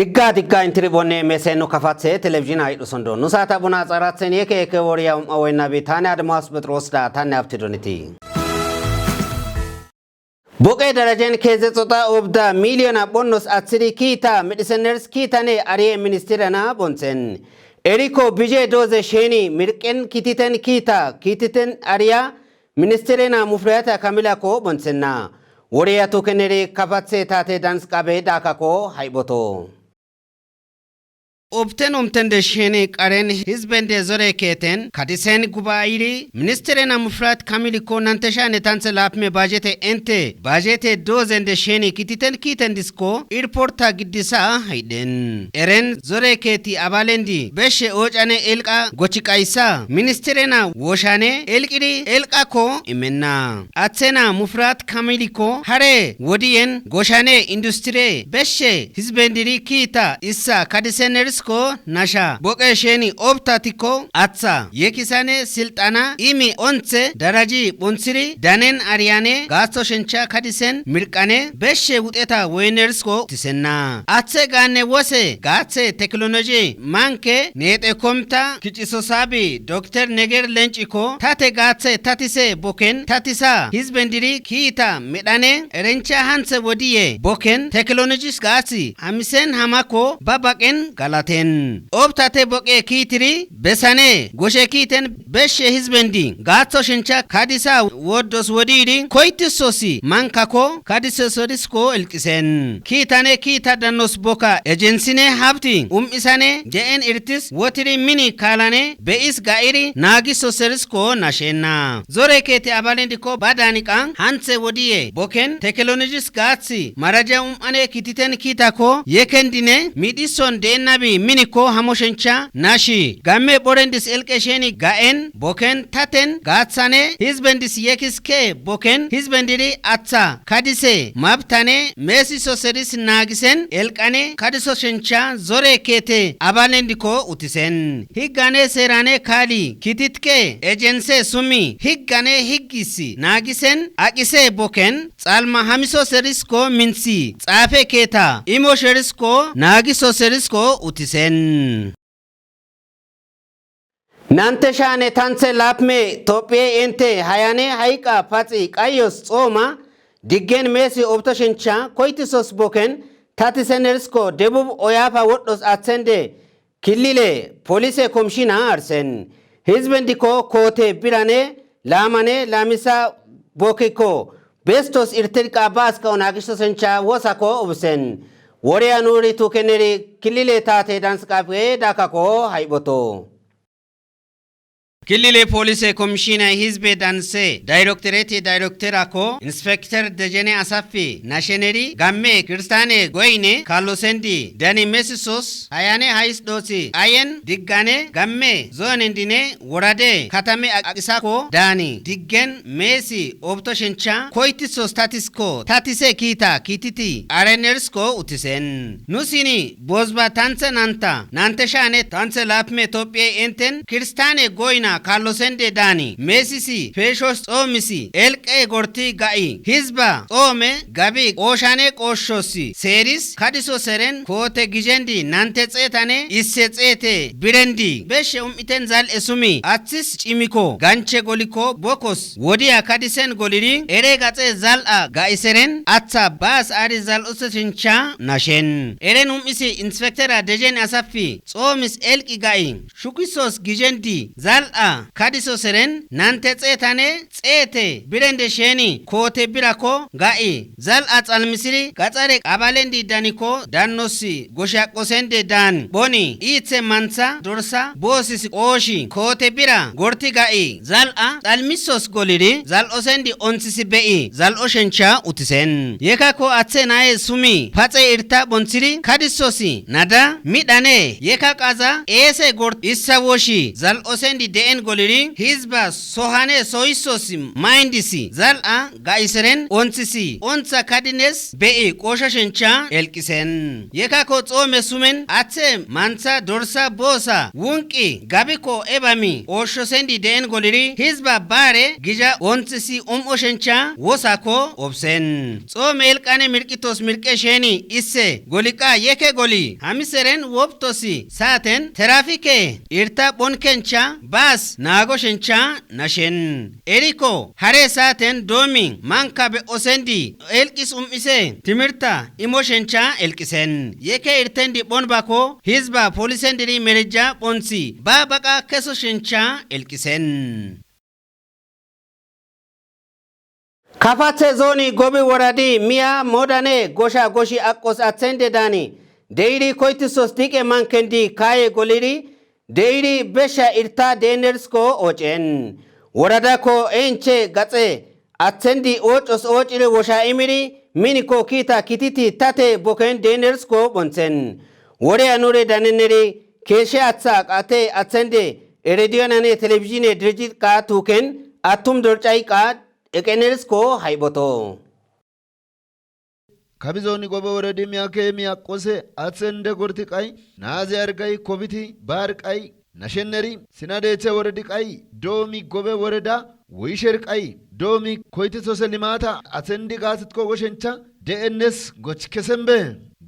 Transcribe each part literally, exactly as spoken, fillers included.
Digga digga intiri bonne mesen nu kafatse televizhiina hidhu sondo. Nu saata buna tsaraatsen yeke yeke woriya um'a woynabi tane Admas Petros da tane abtidoniti. Boqe darajen keze xoxa obda miliyona bonnos atsiri kiita midhiseners kiitane ariye ministirena bonsen. Eriko bije doze sheni mirqen kititen kiita kititen ariya ministirena mufriyata kamila ko bonsenna. Woriya tukeneri kafatse tate dansqabe dakako hayboto. Obten omten de shene qaren hizben de zore keten kadisen gubayiri ministeren amufrat kamiliko nantesha ne tanse lapme bajete ente bajete dozen de shene kititen kiten disko irporta giddisa hayden. Eren zore keti abalendi beshe ocane elqa gochikaysa ministerena woshane elqiri elqa ko imenna. Atsena mufrat kamiliko hare wodiyen goshane industire beshe hizbendiri kiita issa kadisenerisko nasha boqe sheni obtatiko atsa yekisane silxana imi ontse daraji bunsiri danen ariyane gaatho shencha kadisen mirqane beshe wuxeta woynerisko tisenna. Atse gaanne wose gaathe teknoloji manke neexe komta kiciso sabi dokter Neger Lenciko tate gaathe tatise boken tatisa hizbendiri kiita medhane erencha hanthe wodiye boken teknolojis gaasi hamisen hamako ba baqen galaten. Obtate boqe kiitiri besane goshe kiiten beshe hizbendi gaatho shincha kadisa woddos wodidi koytisosi mankako kadisesodisko elqisen. Kiitane kiita dannos boka ejensine habti um'isane de'en irtis wotiri mini kaalane be'is ga'iri naagiso serisko nashenna. Zore keete abalendiko ba daaniqan hanthe wodiye boken teknolojis gaathi maraja um'ane kititen kiitako yekendine midhison de'ennabi miniko hamoshencha nashi. Gamme borendis elqe sheni ga'en boken taten gaathane hizbendis yekiske boken hizbendiri atha kadise mabtane meesiso seris naagisen elqane kadiso shencha zore keete abalendiko utisen. Higgane seerane kaali kititke ejense sumi higgane higgis naagisen aqise boken xalma hamiso serisko minthi xaafe keeta imo sherisko naagiso serisko utisen. Nante shane tanthe lapme Tophiye ente hayane hayqa paxi qayyos xooma diggen meesi obto shincha koytisos boken tatisenersko debub oyafa wodhos athende killile polise komshina arsen. Hizben dikko koote birane laamane laamisa bokkikko bestos irtirqa baaska ona gisto sencha wosako obsen. Woreya nuri tukeneri killile taate dansqafe dakako hayboto. Killile polise komishina hizbe danse dayrektoreti dayrektorako inspekter Dejene Asafi nasheneri gamme kiristane goyne kallosendi dani mesisos hayane hayis dhosi ayen diggane gamme zoonendine worade katame aqisako daani diggen meesi obto shencha koytisos tatisko tatise kiita kiititi arenersko utisen. Nusini bozba tanthe nanta nante shane tanthe lapme Tophiye enten kiristane goyna kallosende daani meesisi peeshos xoomisi elqe gorti ga'i hizba xoome gabi qooshane qooshshosi seeris kadiso seren koote gijendi nante xeetane isse xeete birendi beshe um'iten zal'e sumi athis cimikko ganche golikko bokkos wodiya kadisen golidi ere gaxe zal'a ga'iseren atha baas aari zal'ose shincha nashen. Eren um'isi inspektera Dejen Asafi xoomis elqi ga'i shukisos gijendi zal'a kadiso seren nante xeetane xeete birende sheni koote birako ga'i zal'a xalmisiri gaxare qabalendi daniko dannosi goshe aqosende daan boni iithe mantha dorsa boosis qooshi koote bira gorti ga'i zal'a xalmisos golidi zal'osendi onthisi be'i zal'o shencha utisen. Yekako athe naye sumi paxe irta bonthiri kadisosi nada midhane yeka qaza eese gort issa woshi zal'osendi de'en goliri hizba sohane soysos mayndisi zal'a ga'iseren ontsisi ontsa kadines be'i qoshashencha elqisen. Yekako xoome sumen atse mantsa dorsa boosa wunqi gabiko ebami oshosendi de'en goliri hizba baare gija ontsisi um'oshencha wosako obsen. Xoome elqane mirqitos mirqe sheni isse goliqa yeke goli hamiseren woptosi saaten terafike irta bonkencha baas naagoshencha nashen. Eriko hare saaten doomi manka be osendi elqis um'ise timirta imoshencha elqisen. Yeke irtendi bonbako hizba polisendiri merejja bonsi ba baqa kesoshencha elqisen. Kafathe zooni gobi woradi miya modane gosha goshi aqqos athende daani. Deiri koytisos diqe mankendi kaaye goliri deiri besha irta deenersko oocen. Woradako enche gaxe athendi oocos oociri wosha imiri miniko kiita kititi tate boken deenersko bonthen. Wore anure daneneri keeshe atha qate athende erediyonane televizhine dirijit qa tuuken attum dorcay qa eqenerisko hayboto. Kabizooni gobe woredi miyake miyaqqose athende gorti qay naazi argay kobiti baarqay nasheneri sinadeethe woredi qay doomi gobe woreda wuyisher qay doomi koytisose limata athendi gaasitko goshencha de'ennes goch kesenbe.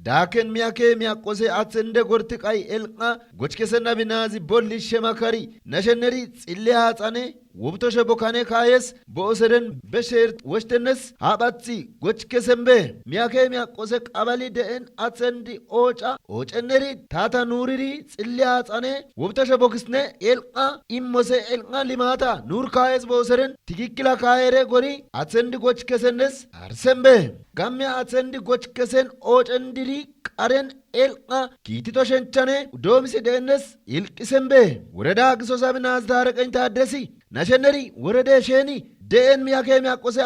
Daaken miyake miyaqqose athende gorti qay elqa goch kesennabi naazi bolli shemakari nasheneri xille haaxane wubtoshe bokkane kaayes bo'oseren besher woshtennes haphathi goch kesenbe. Miyake miyaqqose qabali de'en athendi ooca oocenneri tata nuuriri xille haaxane wubtoshe bokkisne elqa immose elqa limata nuur kaayes bo'oseren tigikkila kaayere gori athendi goch kesennes arsenbe. Gamme athendi goch kesen oocendiri qaren elqa kiitito shenchane doomisi de'ennes ilqisenbe. Woreda gisosabi naazi taareqen taaddesi nasheneri worede sheni de'en miyake miyaqqose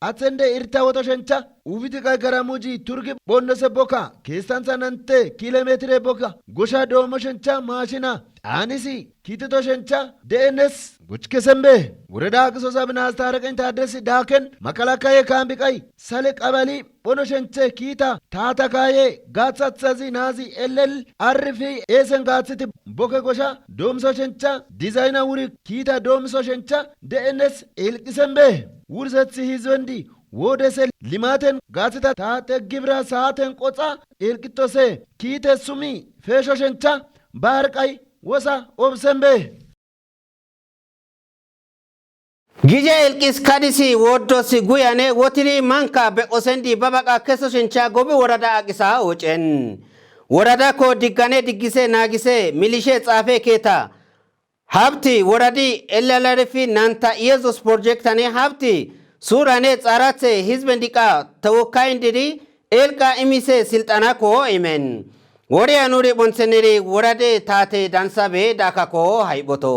athende irta woto shencha ufiti qaygara muji turgi bonnose bokka keestantha nante kilometire bokka gosha doomo shencha maashina xaanisi kiitito shencha de'ennes goch kesenbe. Woreda gisosabi naazi taareqen taaddesi daaken makalakaye kaambi qay sale qabali bono shenthe kiita taata kaaye gaathathazi naazi elel arrifi eesen gaaththiti bokke gosha doomso shencha dizayna wuri kiita doomso shencha de'ennes ilqisenbe. Wursethi hizbendi woodese limaten gaaththita taate gibira saaten qoxa ilqitose kiite sumi feesho shencha baarqay wosa obsenbe. Gije ilqis kadisi woddosi guyane wotiri manka be osendi babaqa keso shencha gobi worada aqisa oocen. Woradako diggane diggise naagise milishe xaafe keeta. Habti woradi elalarifi nanta Yesus porjektane habti suurane xaarathe hizben diqa tawokkayin diri elqa imise silxanako imen. Woriya nuri bontheniri worade taate dansabe daakako hayboto.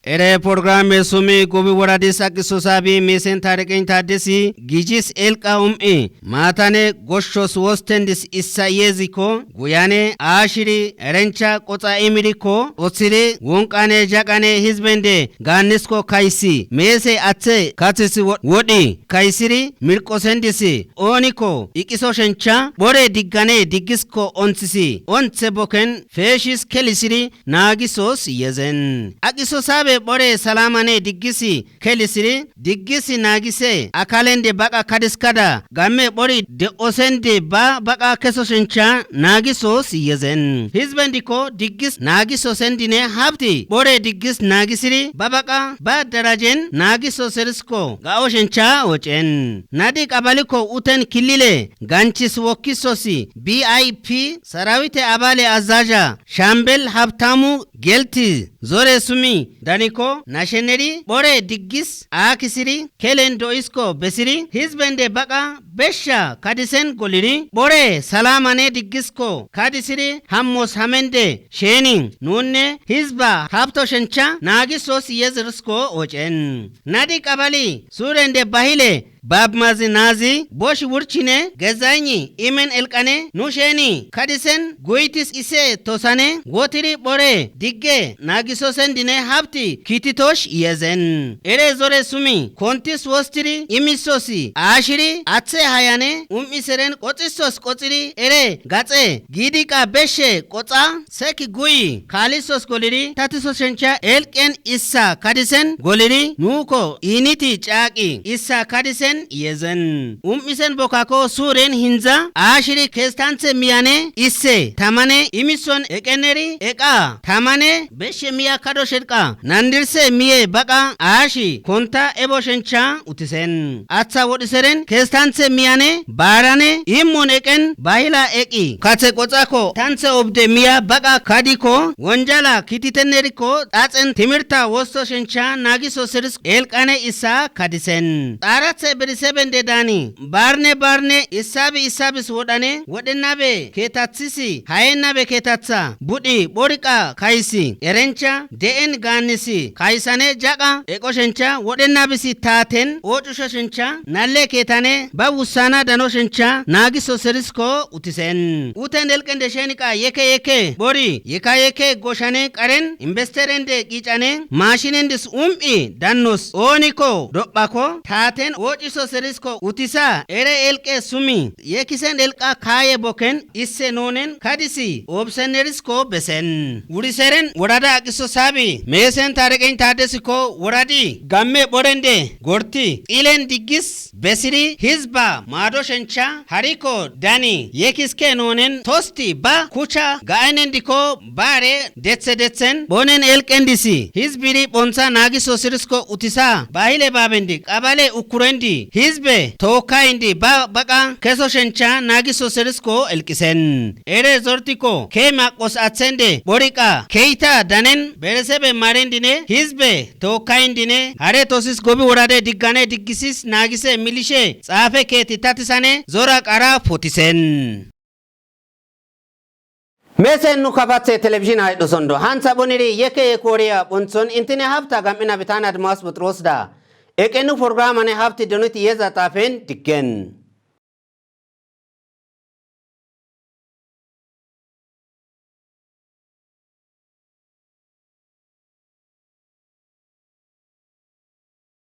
Ere programe sumi gobi woradis aqiso sabi misen tariqin tadisi gijis elqa um'i maatane goshshos wostendis issa yeziko guyane aashiri erencha qoxa imiriko othiri wonqane jaqane hizbende gaannisko kaysi meese athe kathis wodhi kaysiri mirqosendisi ooniko iqiso shencha bore diggane diggisko onthisi onthe boken feeshis kelisiri naagisos yezen. Aqiso sabe bore salamane diggisi kelisiri diggisi naagise akalende baqa kadiskada gamme bori de'osende ba baqa keso shencha naagisos yezen. Hizbendiko diggis naagiso sendine habti bore diggis naagisiri ba baqa ba darajen naagiso serisko ga'o shencha ocen. Nadi qabaliko uten kilile ganchis wokkisosi B I P sarawite abale azaja shambel habtamu gelti zore sumi daniko nasheneri bore diggis aakisiri kelen do'isko besiri hizbende baqa beshsha kadisen goliri bore salamane diggisko kadisiri hammos hamende sheni nunne hizba habto shencha naagisos yezirsko ocen. Nadi qabali surende bahile Babmazi naazi bosh wurchine gezaynyi imen elqane nu sheni kadisen guytis ise tosane wotiri bore digge naagisosen dine habti kititosh yezen. Ere zore sumi kontis wostiri imisosi aashiri athe hayane um'iseren qoxisos qoxiri ere gaxe giidi qa beshe qoxa seki guyi kaalisos goliri tatiso shencha elqen issa kadisen goliri nuuko iiniti caaqi issa kadisen yezen. Um'isen bokako suuren hinza aashiri kestanthe miyane isse tamane imison eqeneri eqa tamane beshe miya kado shedqa nandirse miye baqa aashi konta ebo shencha utisen. Atha wodhiseren kestanthe miyane baarane immon eqen bahila eqi kathe qoxako tanthe obde miya baqa kadiko wonjala kititeneriko xaxen timirta wosto shencha naagiso seris elqane issa kadisen. Xaarathe berisebende daani barne barne issabi issabis wodhane wodhenabe keetathisi hayenabe keetatha budhi boriqa kayisi erencha de'en gaannisi kayisane jaqa eqo shencha wodhenabisi taaten oocusho shencha nalle keetane ba wussana dano shencha naagiso serisko utisen. Uten elqen desheniqa yeke yeke bori yeka yeke goshane qaren investerende qiicane maashinendis um'i dannos ooniko dophako taaten oociso serisko utisa ere elqe sumi yekisen elqa kaaye boken isse noonen kadisi oobsenerisko besen. Wuriseren worada aqiso saabi meesen taareqen taadesikko woradi gamme borende gorti xilen diggis besiri hizba maado shencha hariko dani yekiske noonen tosti ba kucha ga'enen diko baare dethe dethen bonen elqen disi hizbiri bontha naagiso sirisko utisa bahile baabendi qabale ukurendi hizbe tookkayindi ba baqa keso shencha naagiso sirisko elqisen. Ere zortiko ke maqos athende boriqa keyta danen beresebe marendine hizbe tookkayindine hare tosis gobi worade diggane diggisis naagise milishe xaafe keeti tatisane zora qara potisen. Mesen nu kafathe televizhin haydhosondo hantha boniri yeke yek woriya bonthon intine habta gam'ina bitana admas buxrosda eqenu programane habti doniti yeza xaafen diggen.